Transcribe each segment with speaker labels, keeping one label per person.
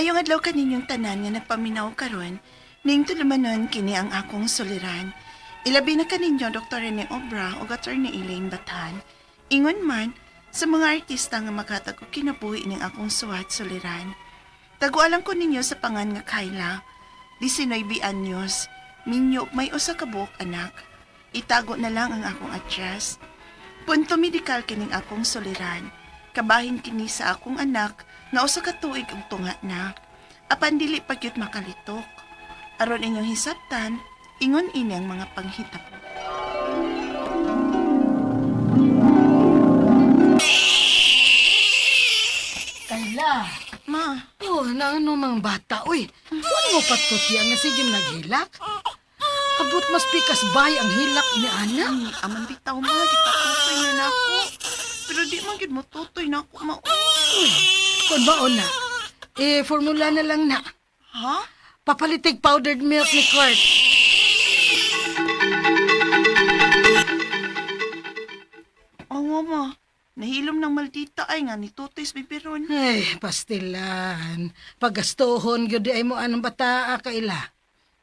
Speaker 1: Maayong adlaw kaninyong tanan nga nagpaminaw karon, ning tulumanon kini ang akong suliran. Ilabi na kaninyo Dr. Rene Obra ug Attorney Elaine Batan. Ingon man sa mga artista nga makatag og kinabuhi ning akong suwat suliran. Tagualan ko ninyo sa pangan nga Kyla, 19 anyos, minyo ug may usa ka buok anak. Itago na lang ang akong address. Punto medikal kining akong suliran. Kabahin kini sa akong anak nga usa ka tuig ug tunga na. Apan dili pa gyud makalitok. Aron inyong hisabtan, ingon ini ang mga panghitabo.
Speaker 2: Kayla.
Speaker 1: Ma,
Speaker 2: Oh, na ano mga bata, uy. Huwag mo patutya nga sige naghilak. Abot mas pikas bay ang hilak ni Ana.
Speaker 1: ay, aman bitaw ma, gipatutoy na nako. Pero di man gyud motutoy na ako ma.
Speaker 2: Uy, kung baon na. Eh, formula na lang na.
Speaker 1: Ha?
Speaker 2: Papalitig powdered milk ni Kurt.
Speaker 1: Oo ma. Nahilom ng maldita ay nga ni Tutoy sa bibiron.
Speaker 2: Ay, pastilan. Pagastuhon gyud ay mo anong bata, Kaila.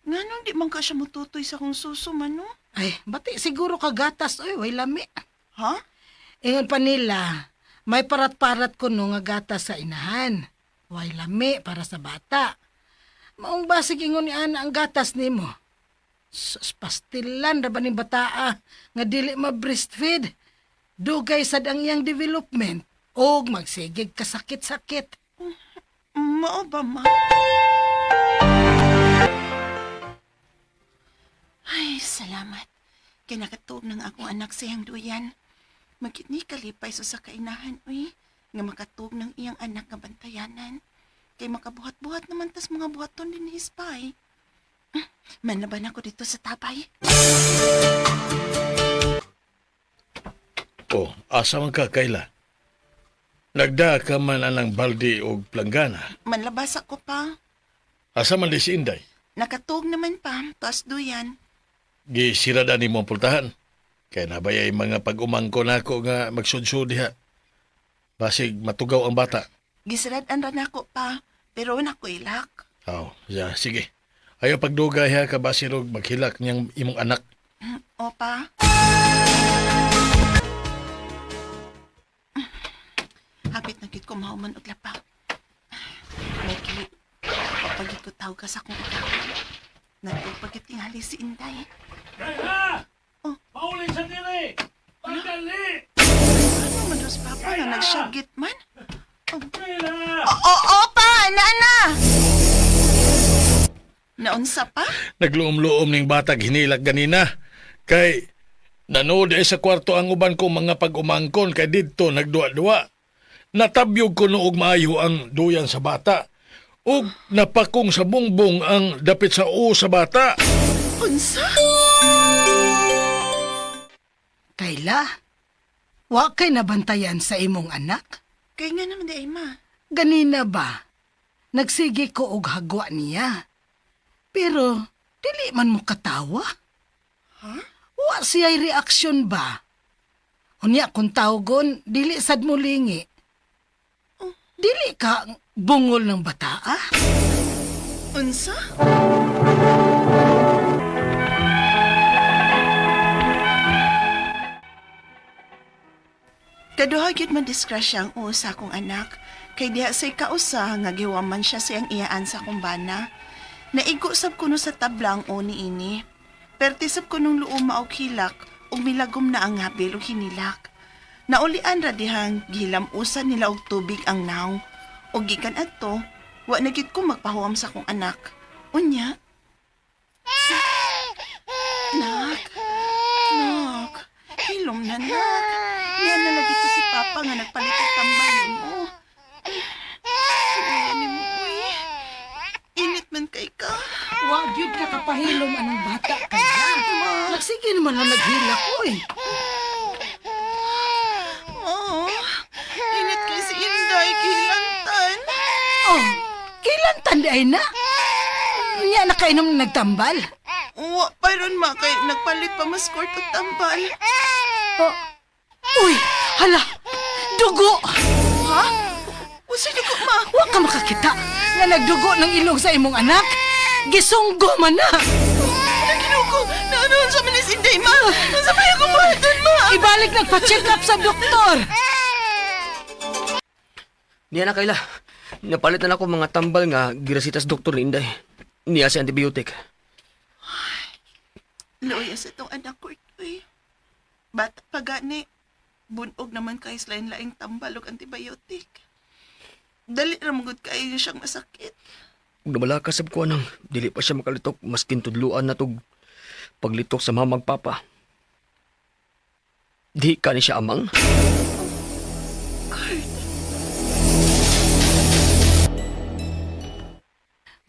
Speaker 1: Nganong di man ka siya motutoy sa akong suso man no?
Speaker 2: Ay, bati siguro kagatas, uy, way lami.
Speaker 1: Ha?
Speaker 2: Ingon pa nila, may parat-parat kuno nga gatas sa inahan. Way lami para sa bata. Maong basig ingon ni Ana ang gatas nimo. Sus, pastilan ra ba ning bataa nga dili ma-breastfeed. Dugay sad ang iyang development og magsigig kasakit-sakit.
Speaker 1: Mao ba ma? Ay, salamat. Kay nakatuog ng akong anak sa iyang duyan. Magkit ni kalipay sa kainahan, uy. Nga makatuog ng iyang anak nga bantayanan. Kay makabuhat-buhat naman tas mga buhaton din ni Spy. Manlaban ako dito sa tapay.
Speaker 3: Oh, asa man ka, Kayla? Nagda ka man anang balde og planggana.
Speaker 1: Manlabas ako pa.
Speaker 3: Asa man di si Inday?
Speaker 1: Nakatuog naman pa, tas duyan.
Speaker 3: Gisirada ni mo ang pultahan. Kaya nabayay mga pag-umangko nako nga magsudsud diha. Basig matugaw ang bata.
Speaker 1: Gisirad-an ra nako pa, pero nako ilak.
Speaker 3: Aw, ya, sige. Ayaw pagdugay ha ka basirog maghilak niyang imong anak.
Speaker 1: Opa. Hapit na gid ko mahuman og lapa. Meki, papagid ko tawag ka sa akong ikaw. Nagpapagid tingali si Inday.
Speaker 3: Kayla!
Speaker 1: Oh.
Speaker 3: Pauli sa diri! Pagdali!
Speaker 1: Ano man dos papa nga nagsyagit man? Oh.
Speaker 3: Kayla!
Speaker 1: Oo, opa! Nana! Naunsa pa?
Speaker 3: Nagluom-luom ning batag hinilak ganina. Kay nanood ay sa kwarto ang uban ko mga pag-umangkon kay didto nagduwa-duwa. Natabyog ko noog maayo ang duyan sa bata. Ug napakong sa bungbong ang dapit sa o sa bata.
Speaker 1: Unsa?
Speaker 2: Kayla, wa kay nabantayan sa imong anak?
Speaker 1: Kay nga naman di ay ma.
Speaker 2: Ganina ba? Nagsige ko og hagwa niya. Pero dili man mo katawa.
Speaker 1: Ha?
Speaker 2: Wa siya'y reaksyon ba? Unya kung tawgon, dili sad mo lingi.
Speaker 1: Oh.
Speaker 2: Dili ka bungol ng bata, ah?
Speaker 1: Unsa? Kaduha gyud man disgrasya ang uo sa akong anak. Kay diha say kausa nga giwaman siya siyang iyaan sa akong bana. Naigo sab kuno sa tabla ang ni ini. Perti sab kunong luoma og hilak ug milagom na ang habil ug hinilak. Naulian ra dihang gihilamusan nila og tubig ang naw. Ug gikan adto, wa na gyud ko magpahuam sa akong anak. Unya, Nak, nak, hilom na nak. Niya na lagi to si Papa nga nagpalit og tambal nimo. Suya nimo, uy. Init man kay ka.
Speaker 2: Wa gyud ka kapahilom anang bata kaya.
Speaker 1: Ma,
Speaker 2: Nagsige naman lang naghilak, oy.
Speaker 1: oh, init kay si Inday, kilantan.
Speaker 2: Oh, kailan tandi ay na? Unya nakainom na nagtambal.
Speaker 1: Wa pa ron ma, kay nagpalit pa mas kort og tambal.
Speaker 2: Oh. Uy, hala, dugo!
Speaker 1: Ha? Usa dugo ma.
Speaker 2: Wa ka makakita. Nga nagdugo ng ilong sa imong anak? Gisunggo man na.
Speaker 1: Ginoo, naanoon sa manis Inday, ma. Unsa may akong buhaton, ma?
Speaker 2: Ibalik nagpa-check up sa doktor.
Speaker 4: Niya na Kayla. Napalit na ako mga tambal nga girasitas doktor ni Inday. Niya si antibiotic.
Speaker 1: Luya sa itong anak ko, ito'y. Bata pa gani. Bunog naman kay sa lain-laing tambal og antibiotic. Dali ra magud kayo siyang masakit.
Speaker 4: Ug namala sab ko anang dili pa siya makalitok maskin tudluan na tog paglitok sa mamag papa. Di ka ni siya amang?
Speaker 1: Kurt,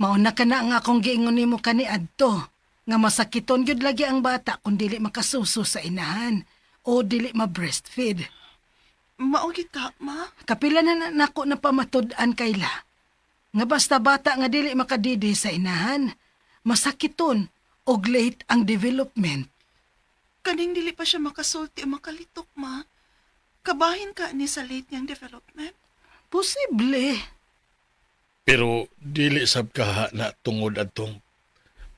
Speaker 2: Mauna ka na ang akong giingon nimo kani adto nga masakiton gyud lagi ang bata kung dili makasuso sa inahan o dili ma-breastfeed.
Speaker 1: mao gid ka, ma.
Speaker 2: Kapila na na nako na pamatud-an Kayla. Nga basta bata nga dili makadidi sa inahan, masakiton og late ang development.
Speaker 1: Kaning dili pa siya makasulti o makalitok, ma. Kabahin ka ni sa late niyang development.
Speaker 2: Posible.
Speaker 3: Pero dili sab kaha na tungod adtong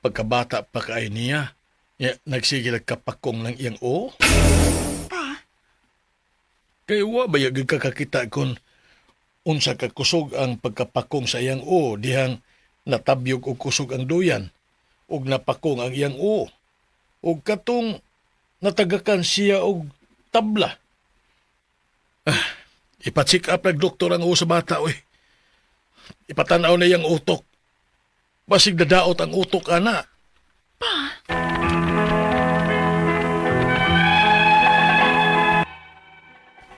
Speaker 3: pagkabata pa kay niya. Ya, nagsigil kapakong ng iyang o.
Speaker 1: Pa,
Speaker 3: Kay wa ba yag kakakita kon unsa ka kusog ang pagkapakong sa iyang o dihang natabyog og kusog ang duyan ug napakong ang iyang o ug katong natagakan siya og tabla. Ah, ipa-check up nag doktor ang o sa bata oy. Ipatanaw na iyang utok. Basig dadaot ang utok ana.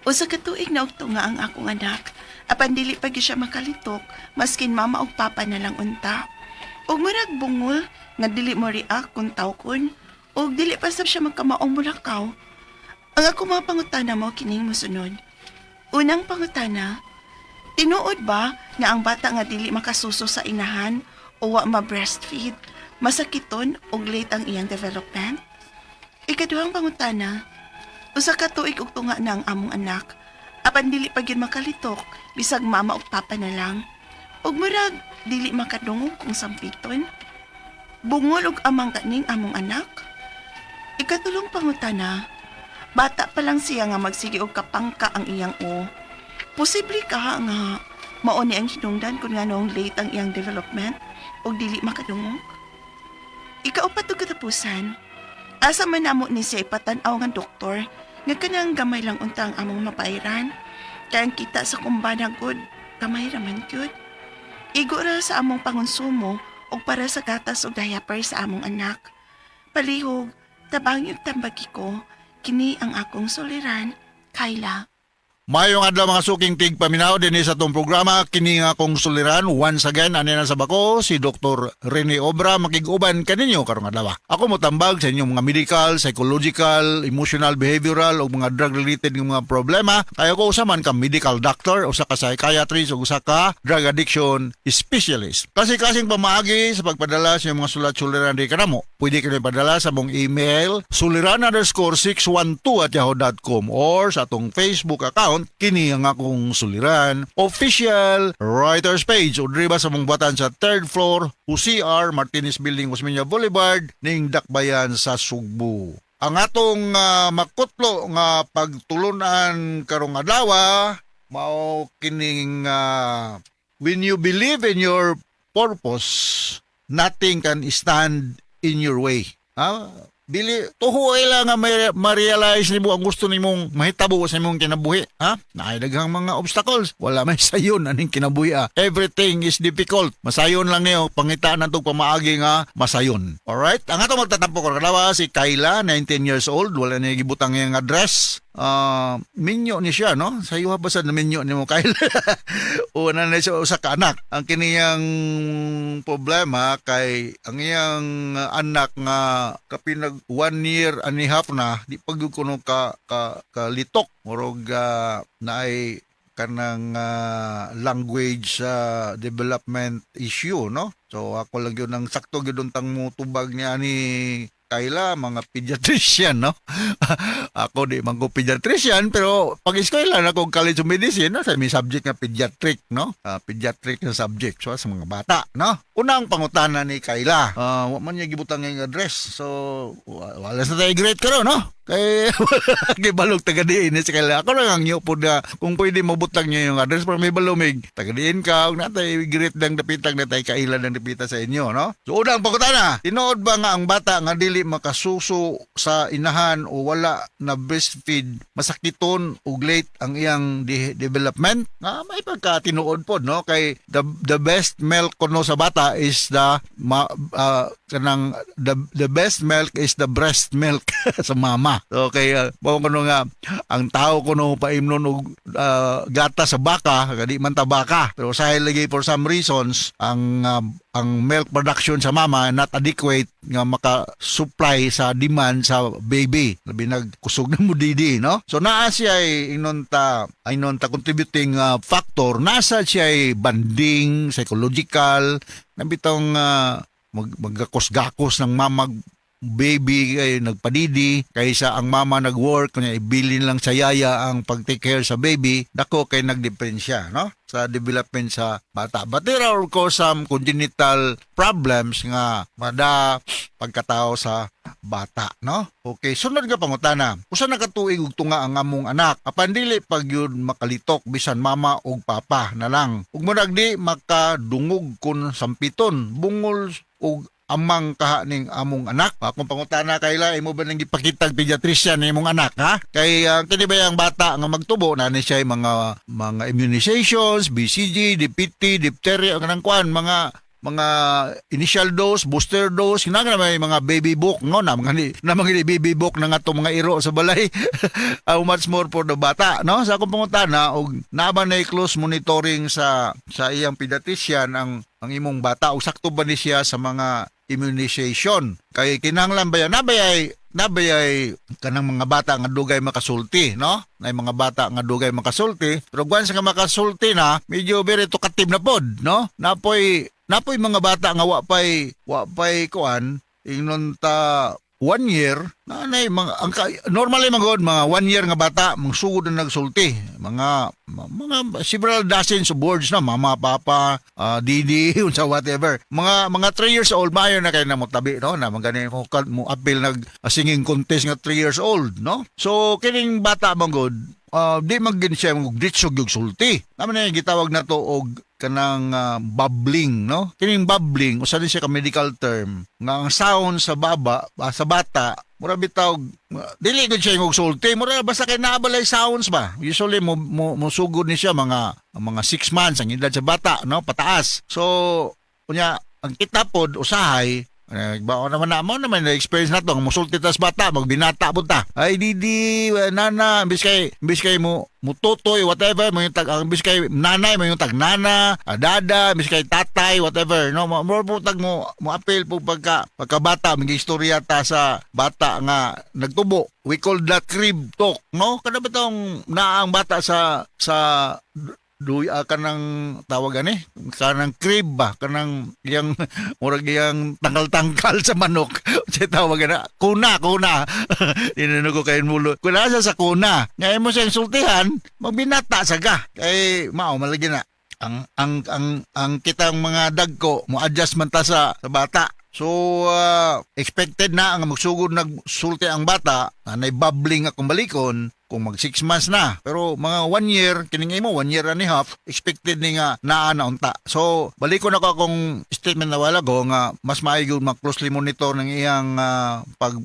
Speaker 1: Usa ka tuig na og tunga ang akong anak. Apan dili pa gyud siya makalitok, maskin mama og papa na lang unta. Ug murag bungol nga dili mo react kung tawkon, ug dili pa sab siya magkamaong mulakaw. Ang ako mga pangutana mo kining mosunod. Unang pangutana, tinuod ba nga ang bata nga dili makasuso sa inahan o wa ma-breastfeed, masakiton og late ang iyang development? Ikaduhang pangutana, usa ka tuig og tunga na ang among anak. Apan dili pa gyud makalitok, bisag mama ug papa na lang. Ug murag dili makadungog kung sampiton. Bungol og amang kaning among anak. Ikatulong pangutana, bata pa lang siya nga magsige og kapangka ang iyang o. Posible ka nga mao ni ang hinungdan kung nganong late ang iyang development ug dili makadungog. Ikaupat ug katapusan, asa man namo ni siya ipatan-aw nga doktor nga kanang gamay lang unta ang among mapairan. Kaya ang kita sa kumbana gud, gamay ra man gyud. Igo ra sa among pangonsumo ug para sa gatas ug diaper sa among anak. Palihog, tabang yung tambagi ko, kini ang akong suliran, Kayla.
Speaker 5: Mayong adlaw mga suking tigpaminaw dinhi sa atong programa kini nga akong suliran once again ani na sa bako si Dr. Rene Obra makig-uban kaninyo karong adlaw. Ako motambag sa inyong mga medical, psychological, emotional, behavioral ug mga drug related nga mga problema. Kaya ko usa man ka medical doctor, usa ka psychiatrist ug usa ka drug addiction specialist. Kasi-kasing pamaagi sa pagpadala sa inyong mga sulat suliran di kanamo. Pwede kayo padala sa mong email suliran_612@yahoo.com or sa atong Facebook account kini ang akong suliran official writers page o diri ba sa mong batan sa third floor Jose R. Martinez Building, Osmeña Boulevard ning Dakbayan sa Sugbo. Ang atong makutlo nga pagtulunan karong adlaw mao kining when you believe in your purpose, nothing can stand in your way. Ha? Dili tuho ay lang nga may ma-realize nimo ang gusto nimong mahitabo sa imong kinabuhi, ha? Naay daghang mga obstacles, wala may sayon aning kinabuhi. Ah. Everything is difficult. Masayon lang niyo pangitaan natong pamaagi nga masayon. Alright? Ang ato magtatampo karon adlaw si Kayla, 19 years old, wala niya gibutang iyang address. Ah, minyo ni siya, no? Sa iyo ba sa minyo nimo Kayla? Una na siya usa ka anak. Ang kiniyang problema kay ang iyang anak nga kapinag 1 year and a half na di pa gyud kuno ka, ka, kalitok murog naay kanang language development issue, no? So ako lang yun ang sakto gyud untang mo tubag niya ni. Kayla, mga pediatrician, no? Ako di man ko pediatrician, pero pag eskwela na akong College of Medicine, no? Sa may subject nga pediatric, no? Pediatric na subject, so sa mga bata, no? Unang pangutana ni Kayla, wa man niya gibutang ng address. So, wala sa tayo great karon, no? Kay gibalog taga diin ni si Kayla. Ako lang ang po na kung pwede mabutang niyo yung address para may balumig. Taga diin ka, ug natay great lang dapitang natay kailan ng dapita sa inyo, no? So unang pangutana, tinuod ba nga ang bata nga dili makasuso sa inahan o wala na breastfeed masakiton ug late ang iyang development? Nga may pagka tinuod pod, no? Kay the best milk kuno sa bata is the ma, kanang the best milk is the breast milk sa mama. So kay mao kuno nga ang tao kuno paimnon og gata sa baka, di man ta baka. Pero usahay lagi for some reasons ang milk production sa mama not adequate nga maka-supply sa demand sa baby. Labi nagkusog na mo didi, no? So naa siya ay ingon ta contributing factor, nasa siya ay bonding, psychological, nabitong maggakos-gakos ng mama baby ay nagpadidi kaysa ang mama nag-work, kunya ibilin lang sa yaya ang pag-take care sa baby, dako kay nagdiperensya, no, sa development sa bata. But there are of course some congenital problems nga mada pagkatao sa bata, no? Okay, sunod nga pangutana. Usa na ka tuig ug tunga ang among anak. Apan dili pag yun makalitok bisan mama ug papa na lang. Ug murag di makadungog kun sampiton, bungol ug amang kaha ning among anak. Akong pangutana, Kayla, imo ba nang gipakitag pediatrician ni imong anak, ha? Kay kini ba ang bata nga magtubo na ni siya mga immunizations, BCG, DPT, diphtheria, kanang kuan, mga initial dose, booster dose, kinahanglan may mga baby book, no, na mga baby book na nga to mga iro sa balay. How much more for the bata, no? Sa akong pangutana, og naa ba na close monitoring sa iyang pediatrician ang imong bata ug sakto ba ni siya sa mga immunization? Kay kinahanglan ba yan? Nabayay kanang mga bata nga dugay makasulti, no? Nay mga bata nga dugay makasulti, pero once nga makasulti na, medyo very talkative na pod, no? Napoy mga bata nga wa pay kuan, ingnon ta 1 year na nay mga ang normally magod mga 1 year nga bata magsugod na nagsulti mga several dozens of words na, mama, papa, didi, unsa, whatever. Mga 3 years old, maayo na kay na mo tabi, no, na mga mo, mo appeal nag singing contest nga 3 years old, no? So kining bata magod di man gin siya og ditso gyud sulti. Naman na gitawag na to og kanang babbling, no? Kining babbling usa din siya ka medical term nga ang sound sa baba sa bata mura bitaw dili gud siya og sulti, mura basta kay naabalay sounds ba. Usually mo sugod ni siya mga 6 months ang edad sa bata, no, pataas. So unya ang kita pod usahay bao naman na mo naman na experience na to ang musulti tas bata, magbinata pud ta, ay didi, nana, imbis kay mo mututoy, whatever mo yung tag, ang imbis kay nanay mo yung tag nana, dada, imbis kay tatay, whatever, no, mo mo po tag mo appeal po pagka bata, mga istorya ta sa bata nga nagtubo. We call that crib talk, no? Kada ba tong naa ang bata sa duy kanang tawag ani kanang crib ba, kanang iyang murag iyang tangkal-tangkal sa manok sa tawag na kuna kuna. Tinanong ko kay mulo kung nasa sa kuna ngayon mo siyang sultihan, magbinata sa ka kay mao malagi na ang kitang mga dagko mo adjust man ta sa bata. So expected na ang magsugod nagsulti ang bata na babbling akong balikon kung mag 6 months na. Pero mga 1 year, kining imo 1 year and a half, expected ni nga naa na unta. So balikon ako akong statement na wala go nga mas maayo ma closely monitor ng iyang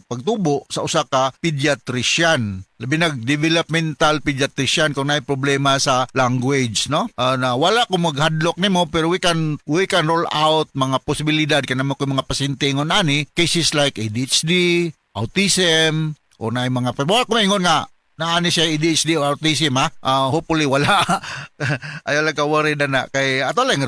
Speaker 5: pagtubo sa usa ka pediatrician. Labi nag developmental pediatrician kung naay problema sa language, no? Na wala ko maghadlok nimo, pero we can roll out mga posibilidad kay namo ko mga pasyente ngon ani cases like ADHD, autism o naay mga, pero wala ko maingon nga naani siya ADHD or autism, ha. Hopefully wala. Ayaw lang ka worry na na kay ato lang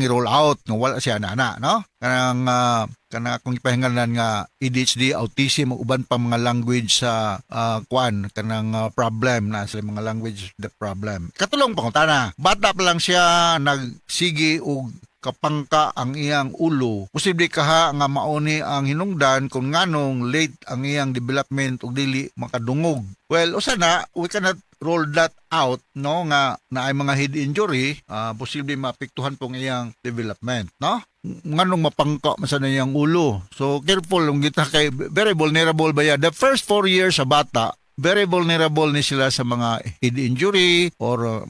Speaker 5: i-roll out nga wala siya na, no? Kanang akong ipahingalan nga ADHD, autism ug uban pa mga language sa kwan kanang problem na sila mga language the problem. Katulong pangutana. Bata pa lang siya nagsige og kapangka ang iyang ulo, posible kaha nga mauni ang hinungdan kung nganong late ang iyang development ug dili makadungog. Well, usa na, we cannot rule that out, no, nga naay mga head injury, posible maapektuhan pong iyang development, no? Nganong mapangka man sa iyang ulo. So careful lang kita kay very vulnerable ba ya. The first 4 years sa bata, very vulnerable ni sila sa mga head injury or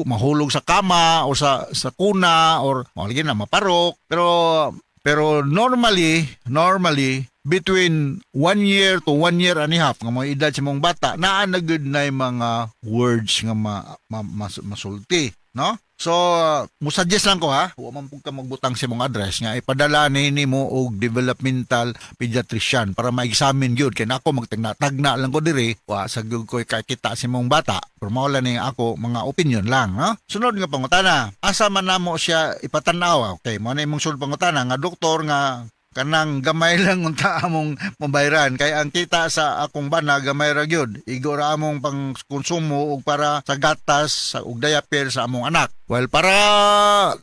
Speaker 5: mahulog sa kama o sa kuna or mao na maparok. Pero pero normally between 1 year to 1 year and a half nga mga edad sa mong bata, naa na gud na mga words nga masulti, no? So, musuggest lang ko ha, wa man pud ka magbutang sa imong address nga ipadala ni nimo og developmental pediatrician para ma-examine gyud, kay nako magtagna-tagna lang ko diri, wa sa gyud ko kakita sa imong bata. Pero mao lang ni ako mga opinion lang, no? Sunod nga pangutana, asa man namo siya ipatan-aw? Okay, mao na imong sunod pangutana nga, "Doktor, nga kanang gamay lang unta among mabayran kay ang kita sa akong bana gamay ra gyud, igo ra among pang konsumo ug para sa gatas sa ug diaper sa among anak." Well, para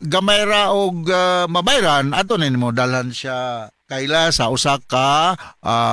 Speaker 5: gamay ra og mabayran, ato na nimo dalhan siya kaila sa usa ka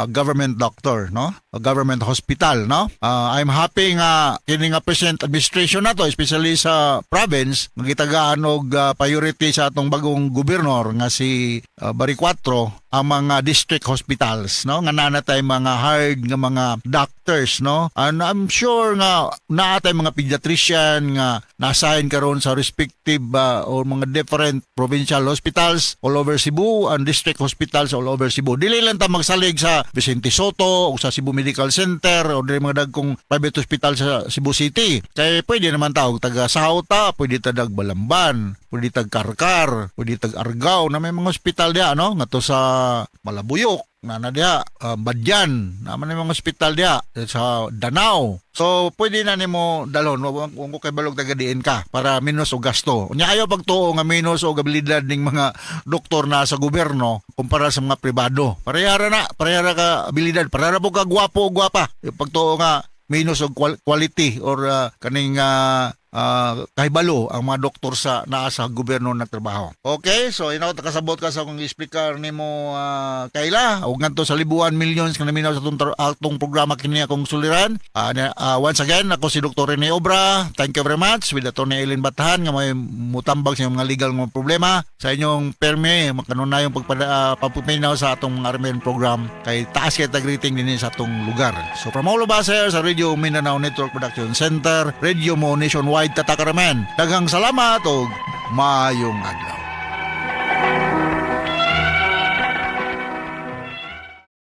Speaker 5: government doctor, no, a government hospital, no? I'm happy nga kini nga present administration nato, especially sa province, nga gitagaan og priority sa atong bagong gobernador nga si Baricuatro ang mga district hospitals, no, nga naa na tay mga hired nga mga doctors, no? And I'm sure nga naa tay mga pediatrician nga na-assign karon sa respective or mga different provincial hospitals all over Cebu and district hospitals all over Cebu. Dili lang ta magsalig sa Vicente Sotto o sa Cebu Medical Center o dili mga dagkong private hospital sa Cebu City. Kay pwede naman ta og taga South ta, pwede ta dag Balamban, pwede tag Carcar, pwede tag Argao na may mga hospital diya, no? Ngadto sa Malabuyok na diha, Badian, naman may mga hospital diha sa Danao. So pwede na nimo dalhon wa ko kay balog taga diin ka para minus og gasto. Unya ayaw pagtuo nga minus og abilidad ning mga doktor na sa gobyerno kumpara sa mga pribado. Parehara na, parehara ka abilidad, parehara po ka gwapo o gwapa. Pagtuo nga minus og quality or kaning kahibalo ang mga doktor sa naa sa gobyerno nagtrabaho. Okay, so inaw ta kasabot ka sa akong explicar nimo, Kayla, ug ngadto sa libuan millions nga naminaw sa atong programa kini akong suliran. Once again, ako si Dr. Rene Obra. Thank you very much with Atty. Eileen Batahan nga may mutambag sa inyong mga legal nga problema sa inyong perme makanunayong pagpaminaw sa atong mga RMN program kay taas kay tag rating dinhi sa atong lugar. So from all of us here sa Radio Mindanao Network Production Center, Radio Mo Nationwide, Tatak RMN. Daghang salamat ug maayong adlaw.